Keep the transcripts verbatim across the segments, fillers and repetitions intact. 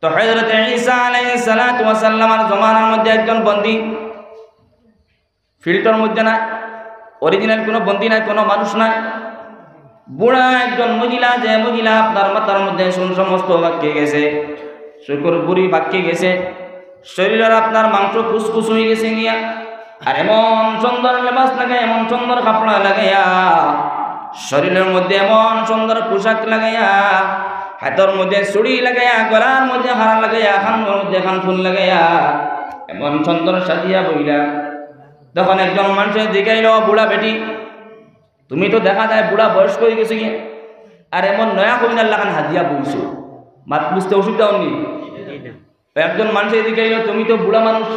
তো হযরত ঈসা আলাইহিস সালাতু ওয়াস সালামর জমানার মধ্যে একজন বন্দী, ফিল্ডর মধ্যে নাই, অরিজিনাল কোনো বন্দী নাই, কোনো মানুষ নাই, বুড়া একজন মহিলা, যে মহিলা আপনার মাথার মধ্যে চুল সমস্ত পাকি গেছে, চকুর ভুড়ি পাকি গেছে, শরীলর আপনার মাংস কুচকুচ অই গেছে গিয়া, আর এমন সুন্দর লেবাস লাগাইয়া, এমন সুন্দর কাপড় লাগাইয়া, শরীলর মধ্যে এমন সুন্দর পোশাক লাগাইয়া, হাতর মধ্যে চুড়ি লাগাইয়া, গলার মধ্যে হার লাগাইয়া, কানর মধ্যে কানফুল লাগাইয়া, এমন সুন্দর সাজিয়া বইলা। তখন একজন মানষে জিগাইল, "বুড়া বেটি, তুমি তো দেখা যায় বুড়া বয়স্ক অই গেছো গিয়া, আর এমন নয়া কইনার লাখান সাজিয়া বইছো, মাত বুঝতে অসুবিধা অয়নি?" একজন মানষে জিগাইল, "তুমি তো বুড়া মানুষ,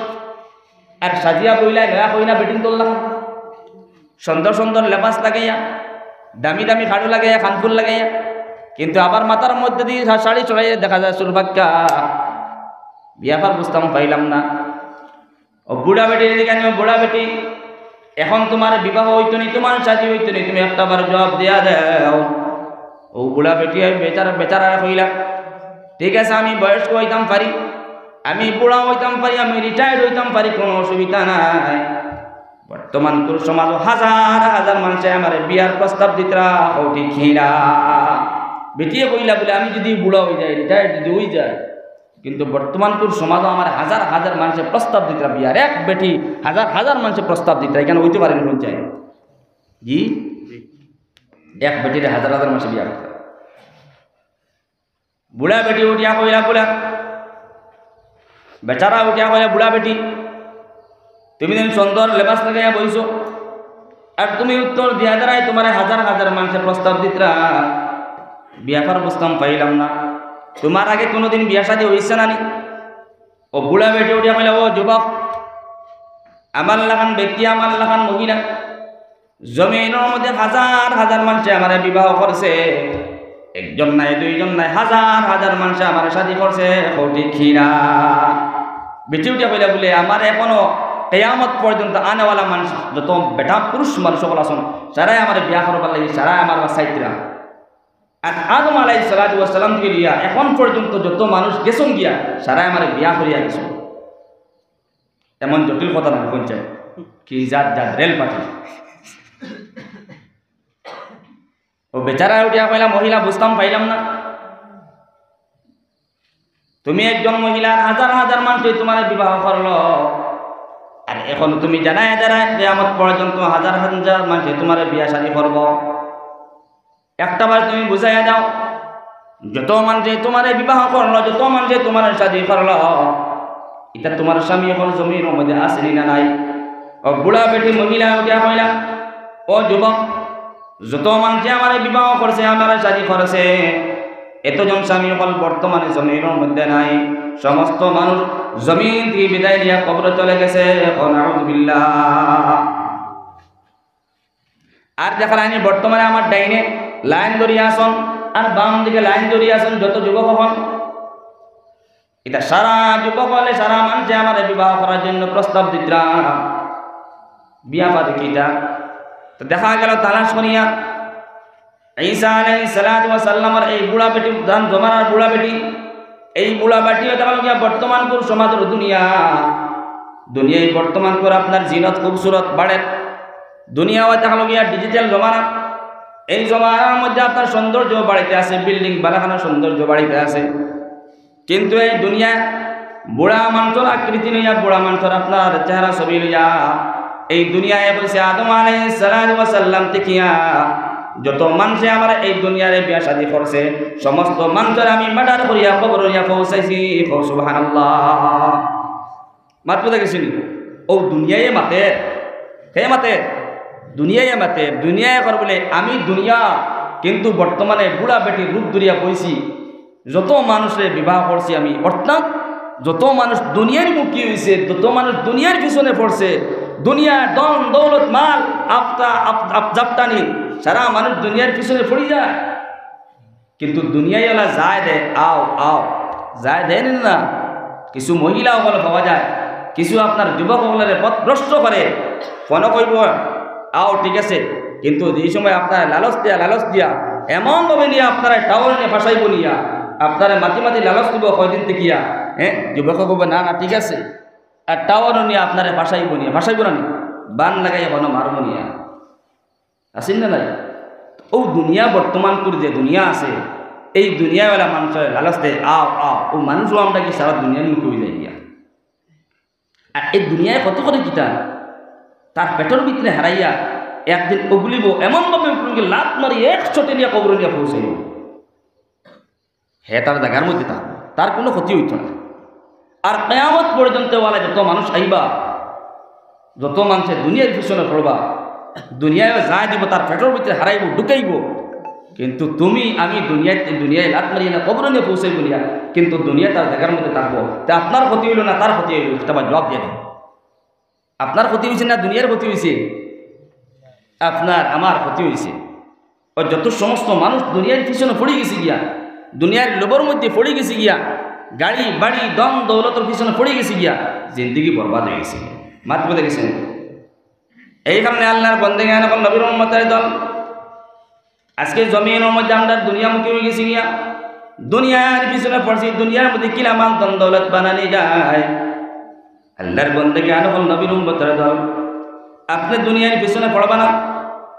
আর সাজিয়া বইলায় নয়া কইনা বেটিন্তর লাখান, সুন্দর সুন্দর লেবাস লাগাইয়া, দামি দামি খাড়ু লাগাইয়া, কানফুল লাগাইয়া, কিন্তু আবার মাথার মধ্যে দি শা-, শাড়ি চড়াইয়া দেখা যায় চুল পাক্কা, ব্যাপার বুঝতাম পাইলাম না।" ও বুড়া বেটি, এদিকে আনো, বুড়া বেটি, এখন তুমার বিবাহ অইতো নি, তুমার শাদি অইতো নি, তুমি একটা বার জবাব দিয়া দেও। ও বুড়া বেটি, আমি বেচারা, বেচারারে কইলা, "ঠিক আছে, আমি বয়স্ক অইতাম পারি, আমি বুড়া অইতাম পারি, আমি রিটায়ার্ড অইতাম পারি, কোনো অসুবিধা নাই। বর্তমানকুর সমাজো হাজার হাজার মানষে আমারে বিয়ার প্রস্তাব দিতরা, কও ঠিক কিনা?" বেটিয়ে কইলা বুলে, "আমি যুদি বুড়া অই যাই, রিটায়ার্ড যুদি অই যাই, কিন্তু বর্তমানকুর সমাজো আমারে হাজার হাজার মানষে প্রস্তাব দিতরা বিয়ার, এক বেটি হাজার হাজার মানষে প্রস্তাব দিতরা, ইখান অইতে পারে নি কইন চাই?" জি? এক বেটিরে হাজার হাজার মানষে বিয়া করতরা। বুড়া বেটি উঠিয়া কইলা, বুড়া, বেচারা উঠিয়া কইলা, "বুড়া বেটি, তুমি দিন সুন্দর লেবাস লাগাইয়া বইছো, আর তুমি উত্তর দিয়া দেরায় তুমারে হাজার হাজার মানষে প্রস্তাব দিতরা, ব্যাপার বুঝতাম পাইলাম না, তুমার আগে কোনোদিন বিয়া শাদি অইছে না নি?" ও বুড়া বেটি উঠিয়া কইলা, "ও যুবক, আমার লাখান ব্যক্তি, আমার লাখান মহিলা, জমিনর মধ্যে হাজার হাজার মানষে আমারে বিবাহ করছে, একজন নাই, দুইজন নাই, হাজার হাজার মানষে আমারে শাদি করছে, কও ঠিক কিনা?" বেটি উঠিয়া কইলা বুলে, "আমার এখনো কিয়ামত পর্যন্ত আনেওয়ালা মানষ, যত বেটা পুরুষ মানুষ অকল আছইন, সারায় আমারে বিয়া করবার লাগি, সারায় আমারে চাইতরা। আর আদম আলাইহিস সালাতু ওয়াস সালাম থাকি লইয়া এখন পর্যন্ত যত মানুষ গেছইন গিয়া, সারায় আমারে বিয়া করিয়া গেছইন।" এমন জটিল কথা না, কইন চাই? কি জাত জাত রেল পাখি। ও বেচারা উঠিয়া কইলা, "মহিলা, বুঝতাম পাইলাম না, তুমি একজন মহিলা, হাজার হাজার মানষে তুমারে বিবাহ করলো, আর এখন তুমি জানায় দেরায় কিয়ামত পর্যন্ত হাজার হাজার মানষে তুমারে বিয়া শাদি করবো। একটা বার তুমি বুঝাইয়া দাও, যত মানষে তুমারে বিবাহ করলো, যত মানষে তুমারে শাদি করলো, ইতা তুমার স্বামী অকল জমিনর মধ্যে আছে নি না নাই?" ও বুড়া বেটি মহিলা উঠিয়া কইলা, "ও যুবক, যত মানষে আমারে বিবাহ করছে, আমারে শাদি করছে, এতজন স্বামী অকল বর্তমানে জমিনর মধ্যে নাই, সমস্ত মানুষ জমিন থাকি বিদায় নিয়া কবরো চলে গেছে।" কও নাউজুবিল্লাহ। আর দেখরায়নি বর্তমানে আমার ডাইনে লাইন ধরিয়া আছইন, আর বাম দিকে লাইন ধরিয়া আছইন যত যুবক অকল। ইতা সারা যুবক অকলে, সারা মানষে আমারে বিবাহ করার জন্য প্রস্তাব দিতরা। বিয়া বাদে কিতা? তো দেখা গেল তালাশ করিয়া ঈসা আলাইহিস সালাতু ওয়াস সালামর এই বুড়া বেটি, দান জমানার বুড়া বেটি, এই বুড়া বেটি অইতে পারলো গিয়া বর্তমানকুর সমাজর দুনিয়া। দুনিয়ায় বর্তমানকুর আপনার জিনত খুবসুরত বাড়ের। দুনিয়া অইতে পারলো গিয়া ডিজিটাল জমানা। এই জমানার মধ্যে আপনার সৌন্দর্য বাড়িতে আছে, বিল্ডিং বালাখানা সৌন্দর্য বাড়িতে আছে। কিন্তু এই দুনিয়ায় বুড়া মানষর আকৃতি লইয়া, বুড়া মানষর আপনার চেহারা ছবি লইয়া, এই দুনিয়ায় কইছে আদম আলাইহিস সালাতু ওয়াস সালাম থাকিয়া যত মানষে আমার এই দুনিয়ারে বিয়া শাদি করছে, সমস্ত মানষরে আমি মার্ডার করিয়া কবরো নিয়া পৌঁছাইছি। কও সুবহানাল্লাহ। মাত বুঝা গেছে নি? ও দুনিয়ায় মাতের, কে মাতের? দুনিয়ায় মাতের। দুনিয়ায় কর বুলে আমি দুনিয়া, কিন্তু বর্তমানে বুড়া বেটির রূপ ধরিয়া বইছি। যত মানুষরে বিবাহ করছি আমি, অর্থাৎ যত মানুষ দুনিয়ার মুখী অইছে, যত মানুষ দুনিয়ার পিছনে পড়ছে, দুনিয়ার ধন দৌলত মাল আপতা আপ-, আপ-, জাপটানি, সারা মানুষ দুনিয়ার পিছনে পড়ি যায়। কিন্তু দুনিয়াইওয়ালা যায় দে, "আও, আও", যায় দেয় নি না? কিছু মহিলা অকল পাওয়া যায়, কিছু আপনার যুবক অকলরে পথভ্রষ্ট করে, ফোনো কইবো, "আও, ঠিক আছে", কিন্তু যে সময় আপনার লালচ দিয়া, লালচ দিয়া এমনভাবে নিয়া আপনার টাওয়ার নিয়া ফাঁসাইবো নিয়া, আপনারে মাতি মাতি লালচ দিবো কয়দিন থাকিয়া, হ্যাঁ, যুবকে কইবো, "না, না, ঠিক আছে।" আর টাওয়ারও নিয়া আপনারে ফাঁসাইবো নিয়া, ফাঁসাইবো না নি? বান লাগাইয়া কোনো মারবো নিয়া। আছে না নাই? অউ দুনিয়া বর্তমান করি যে দুনিয়া আছে, এই দুনিয়াওয়ালা মানুষরে লালচ দেয়, "আও, আও।" অউ মানুষও আমরা কি সারা দুনিয়ার মুখে অই যাই গিয়া। আর এই দুনিয়ায় কত করে কিতা, তার পেটর ভিতরে হারাইয়া একদিন উগলিবো, এমনভাবে উগলিবো, লাত মারি একশো টেলিয়া কবরো নিয়া পৌঁছাইবো। হে তার জাগার মধ্যে থাকবো, তার কোনো ক্ষতি অইতো না। আর কিয়ামত পর্যন্ত ওয়ালা যত মানুষ আইবা, যত মানুষে দুনিয়ার পিছনে পড়বা, দুনিয়ায় যা দিব তার পেটর ভিতরে হারাইবো, ঢুকাইবো। কিন্তু তুমি আমি দুনিয়ায়, দুনিয়ায় লাত মারি না কবরো নিয়া পৌঁছাইবো নিয়া, কিন্তু দুনিয়া তার জাগার মধ্যে থাকবো। তে আপনার ক্ষতি অইলো না তার ক্ষতি অইলো, একটা বার জবাব দিয়া দেন। আপনার ক্ষতি অইছে না দুনিয়ার ক্ষতি অইছে? আপনার, আমার ক্ষতি অইছে। অউ যত সমস্ত মানুষ দুনিয়ার পিছনে পড়ি গেছে গিয়া, দুনিয়ার লোভর মধ্যে পড়ি গেছে গিয়া, গাড়ি, বাড়ি, ধন, দৌলতর পিছনে পড়ি গেছে গিয়া, জিন্দেগি বরবাদ অই গেছে। মাত বুঝা গেছে নি? এই কারণে আল্লার বন্দেগান অকল, নবীর উম্মতর দল, আজকে জমিনর মধ্যে আমরা দুনিয়ামুখী অই গেছি গিয়া, দুনিয়ার পিছনে পড়ছি, দুনিয়ার মধ্যে কিলা মাল ধন দৌলত বানানি যায়। আল্লার বন্দেগান অকল, নবীর উম্মতর দল, আপনে দুনিয়ার পিছনে পড়বা না,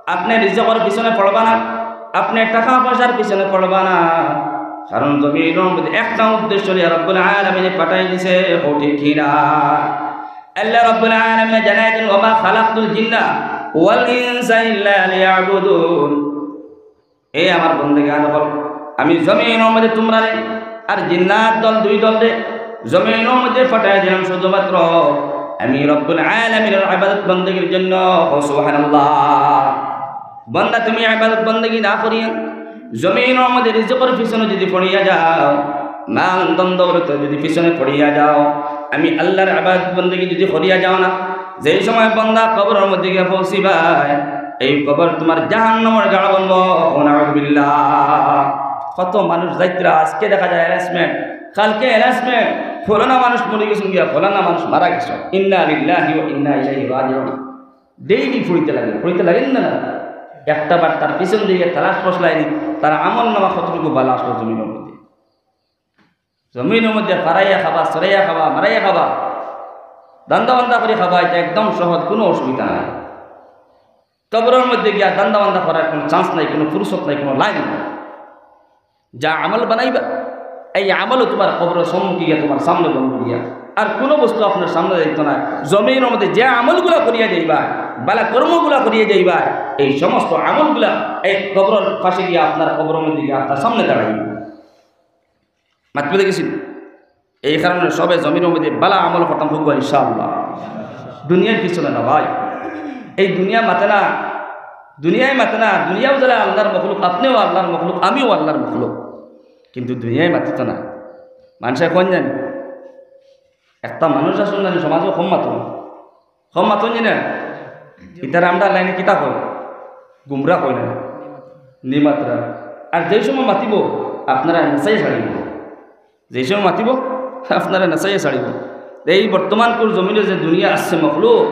আপনে রিজিকর পিছনে পড়বা না, আপনে টাকা পয়সার পিছনে পড়বা না, কারণ জমিনর মধ্যে একটা উদ্দেশ্য লইয়া রব্বুল আলামিনে পাঠাই দিছে, ঠিক কি না? আল্লাহ রব্বুল আলামিনে জানাই দেন, "ওয়া মা খালাকতুল জিন্না ওয়াল ইনসা ইল্লা লিয়াবুদুন।" এ আমার বন্দেগান অকল, আমি জমিনর মধ্যে তুমরারে আর জিন্নাত দল দুই দলরে জমিনর মধ্যে পাঠাই দিলাম শুধুমাত্র আমি রব্বুল আলামিনের ইবাদত বন্দেগীর জন্য। কও সুবহানাল্লাহ। বন্দা, তুমি ইবাদত বন্দেগী না করিয়া জমিনর মধ্যে রিজিকর পিছনে যদি পড়িয়া যাও, মাল ধন দৌলতর যদি পিছনে পড়িয়া যাও, আমি আল্লার ইবাদত বন্দেগী যদি করিয়া যাও না, যেই সময় বন্দা কবরর মধ্যে গিয়া পৌঁছিবায়, এই কবর তুমার জাহান্নামর গাড় বনবো। নাউজুবিল্লাহ। কত মানুষ যাইত্রা, আজকে দেখা যায় অ্যারেঞ্জমেন্ট, কালকে অ্যারেঞ্জমেন্ট, ফলানা মানুষ মরি গেছইন গিয়া, ফলানা মানুষ মারা গেছইন। ইন্না লিল্লাহি ওয়া ইন্না ইলাইহি রাজিউন। ডেইলি পড়িতে লাগে, পড়িতে লাগে না, না? একটা বার তার পিছন দিকে তালাশ বসলাইনি, তার আমল নামা কতটুকু বালা আসলো জমিনর মধ্যে। জমিনর মধ্যে ফারাইয়া খাবা, সরাইয়া খাবা, মারাইয়া খাবা, ধান্দা বান্দা করি খাবা, এটা একদম সহজ, কোনো অসুবিধা নাই। কবরর মধ্যে গিয়া ধান্দা বান্দা করার কোনো চান্স নাই, কোনো ফুরসত নাই, কোনো লাইন নাই। যা আমল বানাইবা, এই আমলও তুমার কবরর সম্মুখে গিয়া তুমার সামনে বনবো গিয়া। আর কোনো বস্তু আপনার সামনে যাইতো না। জমিনর মধ্যে যে আমলগুলা করিয়া যাইবা, বালা কর্মগুলা করিয়া যাইবা, এই সমস্ত আমলগুলা এই কবরর পাশে গিয়া আপনার কবরর মধ্যে গিয়া আপনার সামনে দাঁড়াইবা। মাত বুঝা গেছে নি? এই কারণে সবে জমিনর মধ্যে বালা আমল করতাম, হোক ইনশাআল্লাহ। দুনিয়ার পিছনে না ভাই, এই দুনিয়া মাতে না, দুনিয়ায় মাতে না। দুনিয়াও যারা আল্লার মখলুক, আপনেও আল্লার মখলুক, আমিও আল্লার মখলুক, কিন্তু দুনিয়ায় মাতিতো না। মানষে কইন জানি, একটা মানুষ আছইন জানি সমাজো কম মাতইন, কম মাতইন নি না? ইতারে আমরা লাইনে কিতা কই? গুমরা কই না? নিমাতরা। আর যেই সময় মাতিবো, আপনারা নাচাইয়া ছাড়িবো। যেই সময় মাতিবো, আপনারা নাচাইয়া ছাড়িবো। এই বর্তমান কুর জমিনো যে দুনিয়া আছে মখলুক,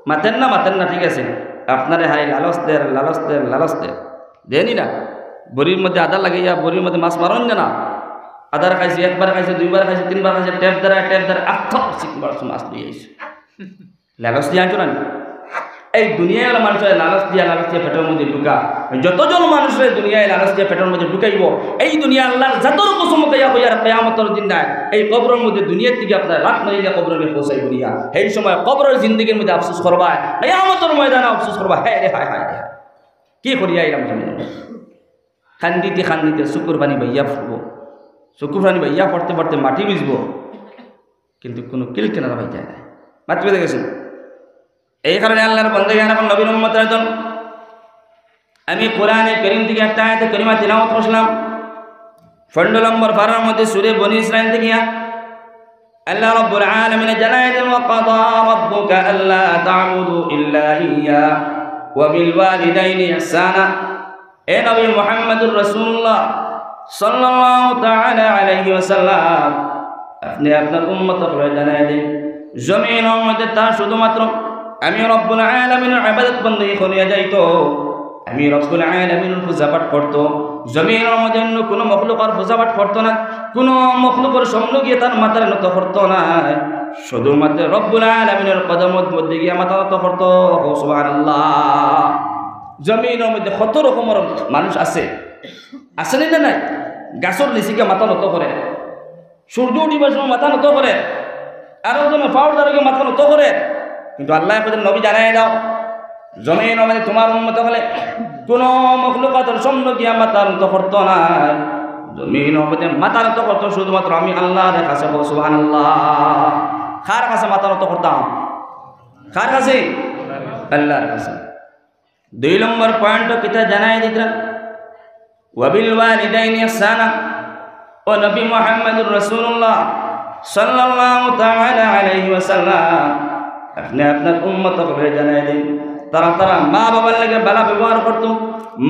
মাতের না, মাতের না, ঠিক আছে। আপনারে হাই লালচ দের, লালচ দের, লালচ দের। দেনি না? বড়ির মধ্যে আদা লাগাইয়া, বড়ির মধ্যে মাছ মারইন না, না? আদার খাইছে, একবার খাইছে, দুইবার খাইছে, তিনবার খাইছে, টেপ ধরা, টেপ ধরা, আত্ম সিকবার মাছ লই আইছে। লালচ দিয়া আনছো না নি? এই দুনিয়ায় অলা মানষরে লালচ দিয়া, লালচ দিয়া পেটর মধ্যে ঢুকা। যতজন মানষরে দুনিয়ায় লালচ দিয়া পেটর মধ্যে ঢুকাইবো, এই দুনিয়া আল্লার জাতর কসম খাইয়া কইয়ার কিয়ামতর দিন নাই, এই কবরর মধ্যে দুনিয়ার থাকি আপনার লাত মারিয়া কবরো নিয়া পৌঁছাইবো নিয়া। সেই সময় কবরর জিন্দেগির মধ্যে আফসোস করবা, কিয়ামতর ময়দানো আফসোস করবা, হায় রে হায়, হায় রে হায়, কি করিয়া আইলাম জমিনো। কান্দিতে কান্দিতে চকুর পানি বাইয়া পড়বো, চকুর পানি বাইয়া পড়তে পড়তে মাটি ভিজবো, কিন্তু কোনো কিল কিনারা পাইতা নায়। মাত বুঝা গেছে নি? এই কারণে আল্লার বন্দেগান অকল, নবীর উম্মতর দল, আমি কোরআনে করিম থাকি একটা আয়াতে করিমা তিলাওয়াত করছিলাম, পনেরো নম্বর পারার মধ্যে সূরা বনি ইসরাইল থাকি। আল্লাহ রাব্বুল আলামিনে জানাই দেন, "ওয়া কাদা রাব্বুকা আল্লা তা'বুদু ইল্লা ইয়্যাহু ওয়া বিল ওয়ালিদাইনি ইহসানা।" এ নবী মুহাম্মদুর রাসূলুল্লাহ সাল্লাল্লাহু তাআলা আলাইহি ওয়াসাল্লাম, আপনে আপনার উম্মত অকলরে জানাই দেন, জমিনর মধ্যে তার শুধুমাত্র আমি রব্বুল আলামিনর ইবাদত বন্দেগি করিয়া যাইতো, আমি রব্বুল আলামিনর পূজা পাঠ করতো, জমিনর মধ্যে অন্য কুনু মখলুকর পূজাপাঠ করতো না, কুনু মখলুকর সামনে গিয়া তার মাথারে নত করতো না, শুধুমাত্র রব্বুল আলামিনর কদমর মধ্যে গিয়া মাথা নত করতো। সুবহানাল্লাহ। জমিনর মধ্যে কত রকমর মানুষ আছে, আছে নি না নাই? গাছর নিচে গিয়া মাথা নত করে, সূর্য উঠিবার সময় মাথা নত করে, আরো জন পাওর দ্বারা গিয়া মাথা নত করে। কিন্তু আল্লায় কইছইন, নবী জানাই দাও, জমিনর মধ্যে তোমার উম্মত অকলে কুনু মখলুকাতর সামনে গিয়া মাথা নত করতো না। জমিনর মধ্যে মাথা নত করতো শুধুমাত্র আমি আল্লাহর কাছে। বলো সুবহানাল্লাহ। কার কাছে মাথা নত করতাম? কার কাছে? আল্লাহর কাছে। দুই নম্বর পয়েন্ট কিতা জানাই দিতাম, ওয়াবিল ওয়ালিদাইনি ইহসানা। ও নবী মুহাম্মদুর রাসূলুল্লাহ সাল্লাল্লাহু তাআলা আলাইহি ওয়াসাল্লাম, আপনে আপনার উম্মত অকলরে জানাই দিন, তারা, তারা মা বাবার লগে ভালা ব্যবহার করতো,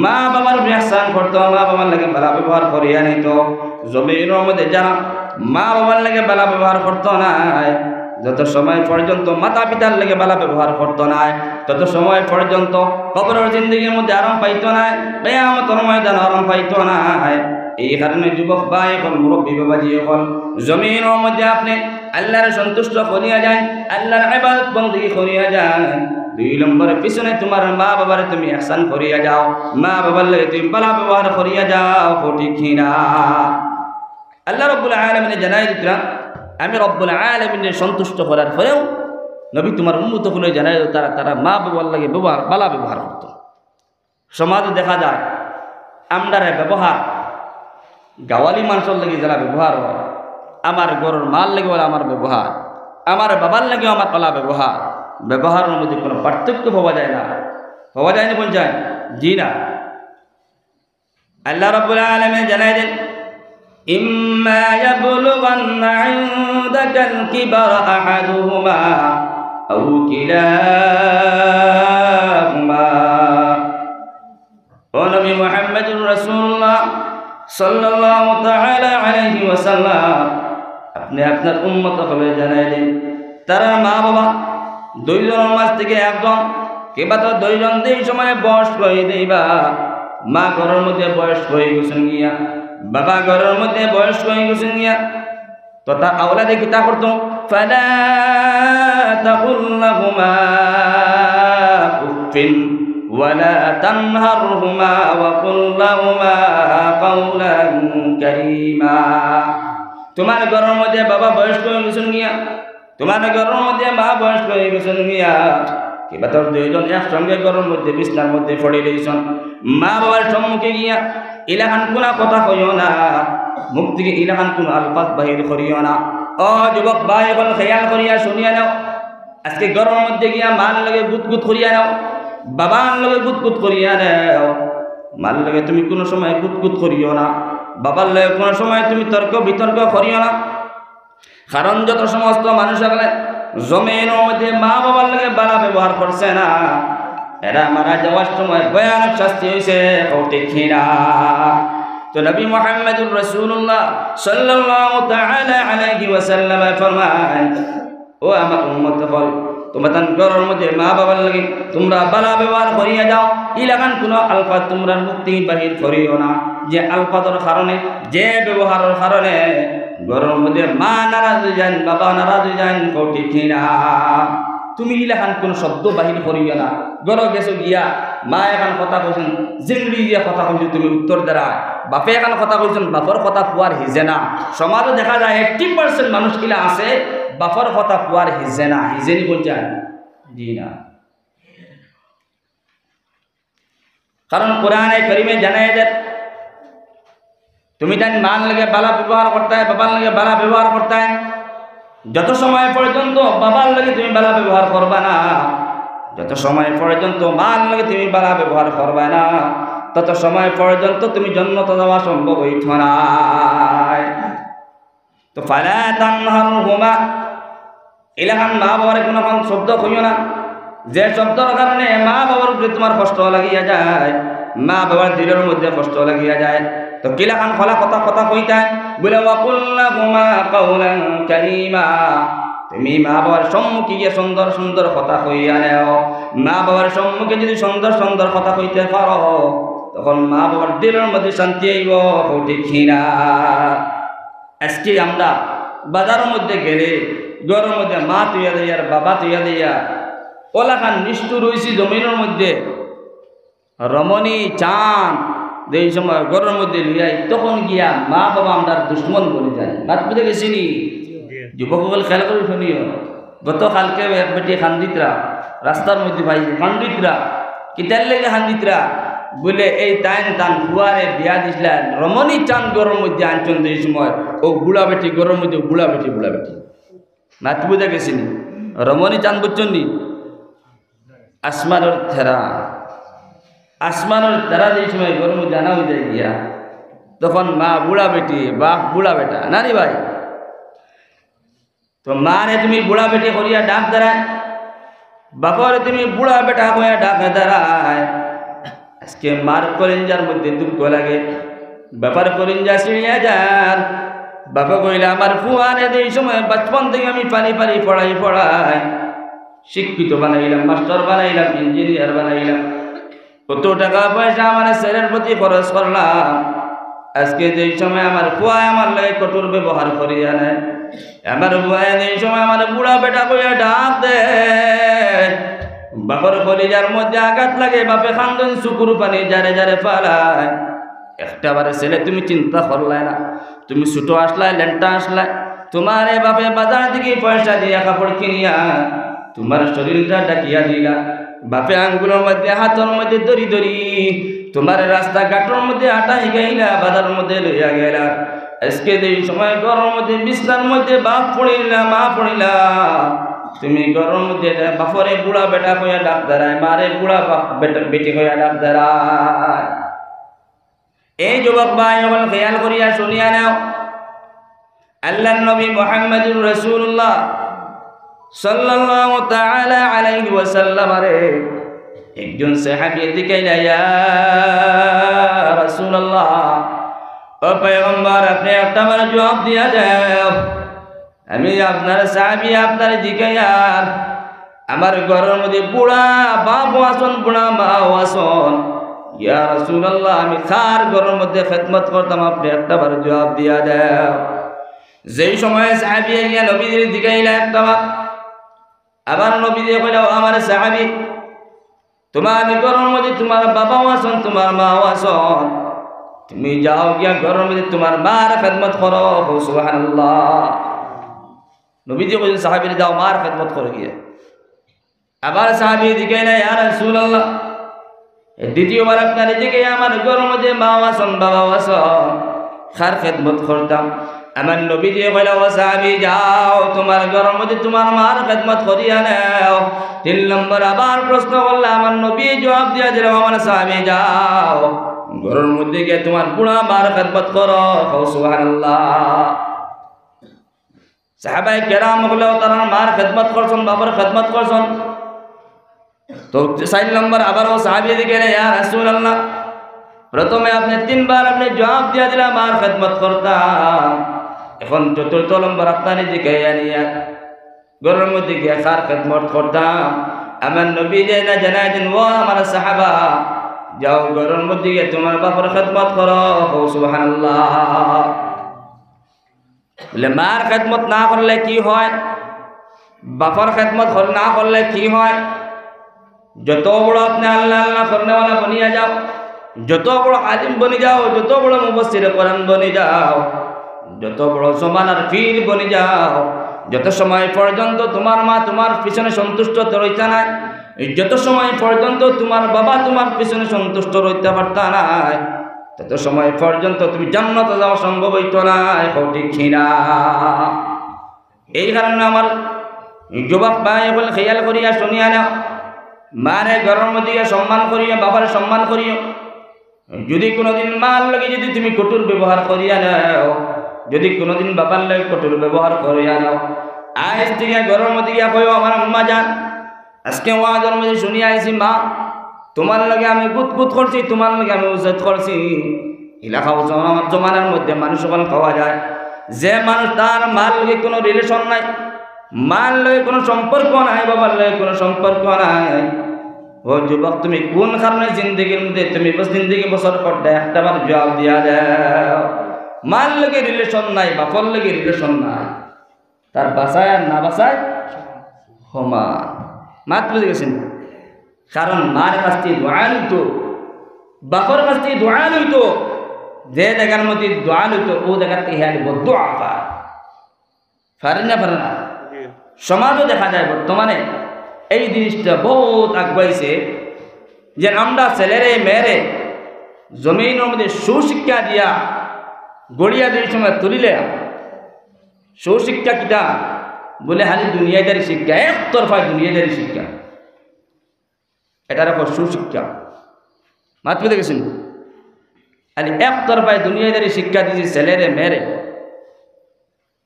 মা বাবার উপরে ইহসান করতো, মা বাবার লগে ভালা ব্যবহার করিয়া নিতো। জমিনর মধ্যে যারা মা বাবার লগে ভালা ব্যবহার করতো নায়, যত সময় পর্যন্ত মাতা পিতার লগে ভালা ব্যবহার করতো নায়, তত সময় পর্যন্ত কবরর জিন্দেগির মধ্যে আরাম পাইতো নায়, কিয়ামতর ময়দান আরাম পাইতো নায়। এই কারণে যুবক ভাই অকল, মুরব্বী বাবাজি অকল, জমিনর মধ্যে আপনে আল্লাহরে সন্তুষ্ট করিয়া যাইন, আল্লাহর ইবাদত বন্দেগি করিয়া যাইন। দুই নম্বরে পিছনে তোমার মা বাবারে তুমি ইহসান করিয়া যাও, মা বাবার লগে তুমি ভালা ব্যবহার করিয়া যাও, ঠিক কি না? আল্লাহ রব্বুল আলামিনে জানাই দিতরা, আমি রব্বুল আলামিনরে সন্তুষ্ট করার পরেও নবী তোমার উম্মত অকলরে জানাই দিতরা, তারা, তারা মা বাবার লগে ব্যবহার, ভালা ব্যবহার করতো। সমাজে দেখা যায়, আমরার ব্যবহার, গাওয়ালি মানষর লগে যেলা ব্যবহার অয়, আমার ঘরর মার লগে অলা আমার ব্যবহার, আমার বাবার লগেও আমার অলা ব্যবহার, ব্যবহারর মধ্যে কুনু পার্থক্য পাওয়া যায় না। পাওয়া যায় না, কোন যায়? জি না। আল্লাহ রাব্বুল আলামিন জানাই দেন, "ইম্মা ইয়াবলুগান্না ইনদাকাল কিবারা আহাদুহুমা আও কিলাহুমা।" ও নবী মুহাম্মদুর রাসূলুল্লাহ সাল্লাল্লাহু তাআলা আলাইহি ওয়াসাল্লাম, আপনে আপনার উম্মত অকলরে জানাই দেন, তারার মা বাবা দুইজনর মাঝ থাকি একজন, কিবা তো দুইজন যেই সময় বয়স্ক অই যাইবা, মা ঘরর মধ্যে বয়স্ক অই গেছইন গিয়া, বাবা ঘরর মধ্যে বয়স্ক অই গেছইন গিয়া, তো তার আওলাদে কিতা করতো? ফালা তাকুল লাহুমা উফফিন ওয়ালা তানহারহুমা ওয়া কুল লাহুমা কাওলান কারীমা। তোমার ঘরর মধ্যে বাবা বয়স্ক অই গেছইন গিয়া, তোমার ঘরর মধ্যে মা বয়স্ক অই গেছইন গিয়া, কিবা তোর দুইজন একসঙ্গে ঘরর মধ্যে বিছনার মধ্যে পড়ি রইছইন, মা বাবার সম্মুখে গিয়া ইলাখান কুনু কথা কইও না, মুখ থাকি ইলাখান কুনু আলফাজ বাহির করিও না। ও যুবক ভাই, অখন খেয়াল করিয়া শুনিয়া নেও, আজকে ঘরর মধ্যে গিয়া মার লগে গুতগুত করিয়া নেও, বাবার লগে গুতগুত করিয়া নেও। মার লগে তুমি কুনু সময় গুতগুত করিও না, বাবার লগে কুনু সময় তুমি তর্ক বিতর্ক করিও না। কারণ যত সমস্ত মানুষ অকলে জমিনর মধ্যে মা বাবার লগে ভালা ব্যবহার করছে না, এরা মারা যাওয়ার সময় ভয়ানক শাস্তি অইছে, কও ঠিক কি না? তো নবী মুহাম্মদুর রাসূলুল্লাহ সাল্লাল্লাহু তাআলা আলাইহি ওয়াসাল্লামে ফরমাইন, ও আমার উম্মত অকল, তুমরা তান ঘরর মধ্যে মা বাবার লগে তুমরা ভালা ব্যবহার করিয়া যাও, ইলাখান কুনু আলফাজ তুমরার মুখ থাকি বাহির করিও না, যে আলফাজর কারণে, যে ব্যবহারর কারণে ঘরর মধ্যে মা নারাজ অই যাইন, বাবা নারাজ অই যাইন, কও ঠিক কি না? তুমি ইলাখান কুনু শব্দ বাহির করিও না। ঘরো গেছো গিয়া, মা একখান কথা কইছইন, জিংড়ি দিয়া কথা কইছো, তুমি উত্তর দেরায়। বাপে একখান কথা কইছইন, বাপর কথা পুয়ার হিজে না। সমাজো দেখা যায় eighty percent মানুষ কিলা আছে, বাপর কথা পুয়ার হিজে না। হিজে নি কোন যায়? জি না। কারণ কোরআনে করিমে জানাই দেন, তুমি তান মার লগে ভালা ব্যবহার করতায়, বাবার লগে ভালা ব্যবহার করতায়। যত সময় পর্যন্ত বাবার লগে তুমি ভালা ব্যবহার করবা না, যত সময় পর্যন্ত মার লগে তুমি ভালা ব্যবহার করবা না, তত সময় পর্যন্ত তুমি জন্নতো যাওয়া সম্ভব অইতো নায়। তো ফালা তানহারহুমা, ইলাখান মা বাবারে কুনুখান শব্দ কইও না, যে শব্দর কারণে মা বাবার উপরে তুমার কষ্ট লাগিয়া যায়, মা বাবার দিলর মধ্যে কষ্ট লাগিয়া যায়। তো কিলাখান খোলা কথা, কথা কইতায়, বুলে, "ওয়া কুল লাহুমা কাওলান কারীমা।" তুমি মা বাবার সম্মুখে গিয়া সুন্দর সুন্দর কথা কইয়া নেও। মা বাবার সম্মুখে যদি সুন্দর সুন্দর কথা কইতে পারো, তখন মা বাবার দিলর মধ্যে শান্তি আইবো, ঠিক কি না? আজকে আমরা বাজারর মধ্যে গেলে ঘরর মধ্যে মা থইয়া যাইয়ার, বাবা থইয়া যাইয়ার, অলাখান নিষ্ঠুর অইছি জমিনর মধ্যে। রমণী চান যেই সময় ঘরর মধ্যে লইয়া আই, তখন গিয়া মা বাবা আমরার দুশমন বনি যায়। মাত বুঝা গেছে নি? যুবক অকল খেয়াল করি হুনিও, গত কালকে এক বেটি কান্দিত্রা, রাস্তার মধ্যে পাইছি, কান্দিত্রা। কিতার লাগি কান্দিত্রা? বুলে এই তাইন তান পুয়ারে বিয়া দিছলা, রমণী চান ঘরর মধ্যে আনছইন যেই সময়, অউ বুড়া বেটি ঘরর মধ্যে, বুড়া বেটি, বুড়া বেটি। মাত বুঝা গেছে নি? রমণী চান বুঝছইন নি? আসমানর তারা, আসমানর তারা যেই সময় ঘরর মধ্যে আনা অই যায় গিয়া, তখন মা বুড়া বেটি, বাপ বুড়া বেটা, না নি ভাই? তো মারে তুমি বুড়া বেটি করিয়া ডাক দেরায়, বাপরে তুমি বুড়া বেটা কইয়া ডাক দেরায়। আজকে মার কলিজার মধ্যে দুঃখ লাগে, বাপর কলিজা ছিড়িয়া যার। বাপে কইলা, আমার পুয়ারে যেই সময় বাচপন থাকি আমি পালি পালি পড়াই পড়াই, শিক্ষিত বানাইলাম, মাস্টার বানাইলাম, ইঞ্জিনিয়ার বানাইলাম, কত টাকা পয়সা আমার ছেলের প্রতি খরচ করলাম। আজকে যেই সময় আমার পুয়ায় আমার লগে কঠোর ব্যবহার করিয়া নেয়, আমার পুয়ায় যেই সময় আমার বুড়া বেটা কইয়া ডাক দেয়, বাপর কলিজার মধ্যে আঘাত লাগে, বাপে কান্দইন, চকুর পানি জারে জারে ফালায়। একটা বারে ছেলে তুমি চিন্তা করলায় না, তুমি ছোট আছলায়, লেংটা আছলায়, তুমারে বাপে বাজার থাকি পয়সা দিয়া কাপড় কিনিয়া তুমার শরীরটা ঢাকিয়া দিলা, বাপে আঙ্গুলর মধ্যে, হাতর মধ্যে ধরি ধরি তুমারে রাস্তা ঘাটর মধ্যে আটা শিখাইলা, বাজারর মধ্যে লইয়া গেলা। আজকে যেই সময় ঘরর মধ্যে বিছনার মধ্যে বাপ পড়িলা, মা পড়িলা, তুমি ঘরর মধ্যে বাপরে বুড়া বেটা কইয়া ডাক দেরায়, মারে বুড়া বাপ বেটা, বেটি কইয়া ডাক দেরায়। এই যুবক ভাই অকল খেয়াল করিয়া শুনিয়া নেও, আল্লাহর নবী মুহাম্মাদুর রাসূলুল্লাহ সাল্লাল্লাহু তাআলা আলাইহি ওয়াসাল্লামরে একজন সাহাবী জিকাইলা, ইয়া রাসূলুল্লাহ, ও পয়গম্বর, আপনে একটা বার জবাব দিয়া দেও। আমি আপনার সাহাবী, আপনারে জিকাইয়ার, আমার ঘরর মধ্যে বুড়া বাপও আছইন, বুড়া মাও আছইন। ইয়া রাসূলুল্লাহ, আমি কার ঘরর মধ্যে খেদমত করতাম, আপনে একটা বার জবাব দিয়া দেও। যেই সময় সাহাবী আইয়া নবীজিরে জিকাইলা একটা বার, আবার নবীজিয়ে কইলা, ও আমার সাহাবী, তুমার ঘরর মধ্যে তুমার বাবাও আছইন, তুমার মাও আছইন, তুমি যাও গিয়া ঘরর মধ্যে তুমার মার খেদমত করো। কও সুবহানাল্লাহ। নবীজি কইছইন সাহাবীরে, যাও মার খেদমত করো গিয়া। আবার সাহাবী জিকাইলা, ইয়া রাসূলুল্লাহ, দ্বিতীয়বার আপনারে জিকাইয়ার, আমার ঘরর মধ্যে মাও আছইন, বাবাও আছইন, কার খেদমত করতাম? আমার নবীজিয়ে কইলা, ও সাহাবী, যাও, তুমার ঘরর মধ্যে তুমার মার খেদমত করিয়া নেও। তিন নম্বর আবার প্রশ্ন করলা, আমার নবী জবাব দিয়া দিলা, ও আমার সাহাবী, যাও, ঘরর মধ্যে গিয়া তুমার বুড়া মার খেদমত করো। কও সুবহানাল্লাহ। সাহাবায়ে কেরাম অকলেও তারার মার খেদমত করছইন, বাপর খেদমত করছইন। তো চাইর নম্বর আবারও সাহাবী জিকাইলা, ইয়া রাসূলুল্লাহ, প্রথমে আপনে তিনবার আপনে জবাব দিয়া দিলা মার খেদমত করতাম, এখন চতুর্থ নম্বর আপনারে জিকাইয়া নিয়া ঘরর মধ্যে গিয়া কার খেদমত করতাম? আমার নবীজিয়ে জানাই দেইন, ও আমার সাহাবা, যাও ঘরর মধ্যে গিয়া তুমার বাপর খেদমত করো। কও সুবহানাল্লাহ। বলে, মার খেদমত না করলে কি হয়? বাপর খেদমত কর-, না করলে কি হয়? যত বড় আপনে আল্লাহ আল্লাহ করনেওয়ালা বনিয়া যাও, যত বড় আলিম বনি যাও, যত বড় মুফাসসিরে কোরআন বনি যাও, যত বড় জমানার পীর বনি যাও, যত সময় পর্যন্ত তুমার মা তুমার পিছনে সন্তুষ্ট রইতা নায়, যত সময় পর্যন্ত তুমার বাবা তুমার পিছনে সন্তুষ্ট রইতা পারতা নায়, তত সময় পর্যন্ত তুমি জান্নাতো যাওয়া সম্ভব অইতো নায়। কও ঠিক কি না? এই কারণে আমার যুবক ভাই অকল খেয়াল করিয়া শুনিয়া নেও, মারে ঘরর মধ্যে গিয়া সম্মান করিও, বাবারে সম্মান করিও। যদি কুনুদিন মার লগে যদি তুমি কঠোর ব্যবহার করিয়া নেও, যদি কুনুদিন বাবার লগে কঠোর ব্যবহার করিয়া নেও, আইজ থাকি ঘরর মধ্যে গিয়া কইও, আমার আম্মা জান, আজকে ওয়াজর মধ্যে শুনিয়া আইছি মা, তুমার লগে আমি গুতগুত করছি, তুমার লগে আমি উজত করছি। ইলাখাও জমা-, জমানার মধ্যে মানুষ অকল পাওয়া যায়, যে মানুষ তার মার লগে কুনু relation নাই, মার লগে কুনু সম্পর্ক নাই, বাবার লগে কুনু সম্পর্ক নাই, ও যুবক, তুমি কোন কারণে জিন্দেগির মধ্যে তুমি বস-, জিন্দেগি বসর করতে একটা বার জবাব দিয়া দেও। মার লগে রিলেশন নাই, বাপর লগে রিলেশন নাই, তার বাসায় আর না বাসায় সমান। মাত বুঝি গেছইন? কারণ মার কাছ থাকি দোয়া লইতো, বাপর কাছ থাকি দোয়া লইতো, যে জাগার মধ্যে দোয়া লইতো, ও জাগা থাকি হে আলি বদদোয়া পায়। পারে না, পারে না? সমাজও দেখা যায় বর্তমানে এই জিনিসটা বহুত আগুয়াইছে, যে আমরা ছেলেরে মেয়েরে জমিনর মধ্যে সুশিক্ষা দিয়া গড়িয়া যদি সময় তুলিলে, সুশিক্ষা কিতা? বলে, খালি দুনিয়াদারি শিক্ষা, একতরফায় দুনিয়াদারি শিক্ষা। এটারে কয় সুশিক্ষা। মাত বুঝি গেছইন? খালি একতরফায় দুনিয়াদারি শিক্ষা দিছি ছেলেরে মেয়েরে,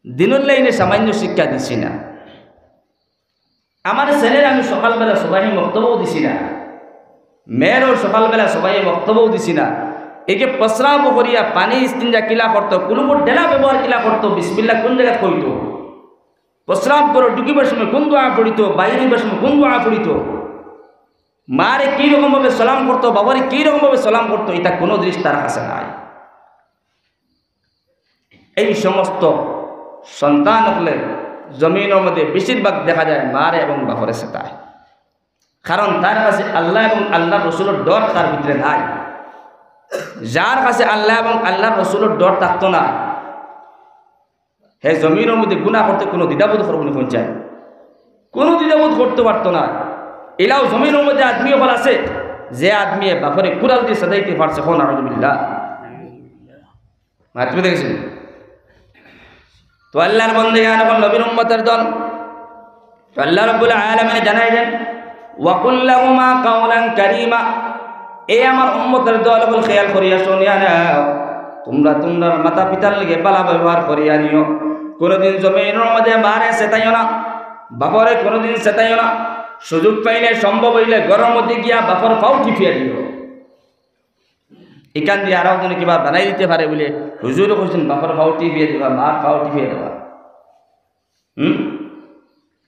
দিনর লাইনে সামান্য শিক্ষা দিছি না। আমার ছেলেরে আমি সকালবেলা সুবহে মক্তবও দিছি না, মেয়েরেও সকালবেলা সুবহে মক্তবও দিছি না। একে প্রস্রাব করিয়া পানি ইস্তিঞ্জা কিলা করতো, কুলুপর ঢেলা ব্যবহার কিলা করতো, বিসমিল্লাহ কোন জাগাত কইতো, প্রস্রাব ঘরো ঢুকিবার সময় কোন দোয়া পড়িতো, বাইর অইবার সময় কোন দোয়া পড়িতো, মারে কি রকম ভাবে সালাম করতো, বাবারে কি রকম ভাবে সালাম করতো, ইটা কোনো জিনিস তার কাছে নাই। এই সমস্ত সন্তান অকলে জমিনর মধ্যে বেশিরভাগ দেখা যায় মারে এবং বাপরে সেতায়, কারণ তার কাছে আল্লাহ এবং আল্লাহর রসুলর ডর তার ভিতরে নাই। যার কাছে আল্লাহ এবং আল্লাহর রসুলর ডর থাকতো না, হে জমিনর মধ্যে গুনাহ করতে কোনো দ্বিধাবোধ করবো না, কোন চাই কোনো দ্বিধাবোধ করতে পারতো না। এলাও জমিনর মধ্যে আদমি অকল আছে, যে আদমিয়ে বাপরে কুড়াল দিয়া সেতাইতে পারছে, কও নাউজুবিল্লাহ। মাত বুঝি গেছইন? তো আল্লাহর বন্দেগান অকল, নবীর উম্মতের দল, তো আল্লাহ রাব্বুল আলামিন জানাই দেন, "ওয়াকুল লাহুমা কাওলান কারীমা।" এ আমার উম্মতের দল অকল, খেয়াল করিয়া শুনিয়া নেও, তোমরা তোমরার মাতা পিতার লগে ভালা ব্যবহার করিয়া নিও। কোনোদিন জমিনর মধ্যে মারে সেতাইও না, বাপরে কোনোদিন সেতাইও না। সুযোগ পাইলে, সম্ভব অইলে ঘরর মধ্যে গিয়া বাপর পাও টিপিয়া দিও। ইখান দিয়া আরো জনে কিবা বানাই দিতে পারে বলে হুজুরে কইছইন, বাপর পাও টিপিয়া দিবা, মার পাও টিপিয়া দিবা। হুম?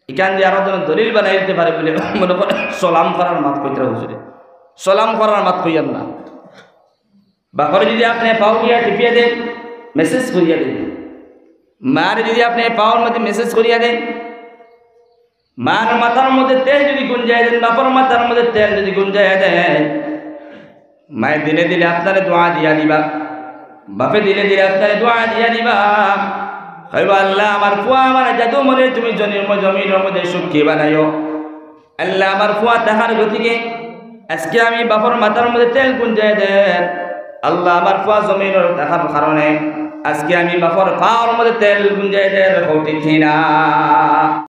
ইখান দিয়া আরো জনে দলিল বানাই দিতে পারে বলে মনে করে সালাম করার মাত কইতরা হুজুরে। সালাম করার মাত কইয়ার না। বাপরে যদি আপনে পাও গিয়া টিপিয়া দেন, মেসেজ করিয়া দেন। মারে যদি আপনে পাওর মধ্যে মেসেজ করিয়া দেন, মার মাথার মধ্যে তেল যদি গুঞ্জাই দেন, বাপর মাথার মধ্যে তেল যদি গুঞ্জাই দেন, মায়ে দিলে দিলে আপনারে দোয়া দিয়া দিবা, বাপে দিলে দিলে আপনারে দোয়া দিয়া দিবা। কইবা, "আল্লাহ, আমার ফুয়া আমার জাদু মনে তুমি জমির ম-, জমিনর মধ্যে সুখী বানাইও।" আল্লাহ, আমার ফুয়া থাকার গতিকে আজকে আমি বাপর মাথার মধ্যে তেল গুঞ্জাই দের। আল্লাহ, আমার ফুয়া জমিনর থাকার কারণে আজকে আমি বাপর পাওর মধ্যে তেল গুঞ্জাই দের। কও ঠিক কি না?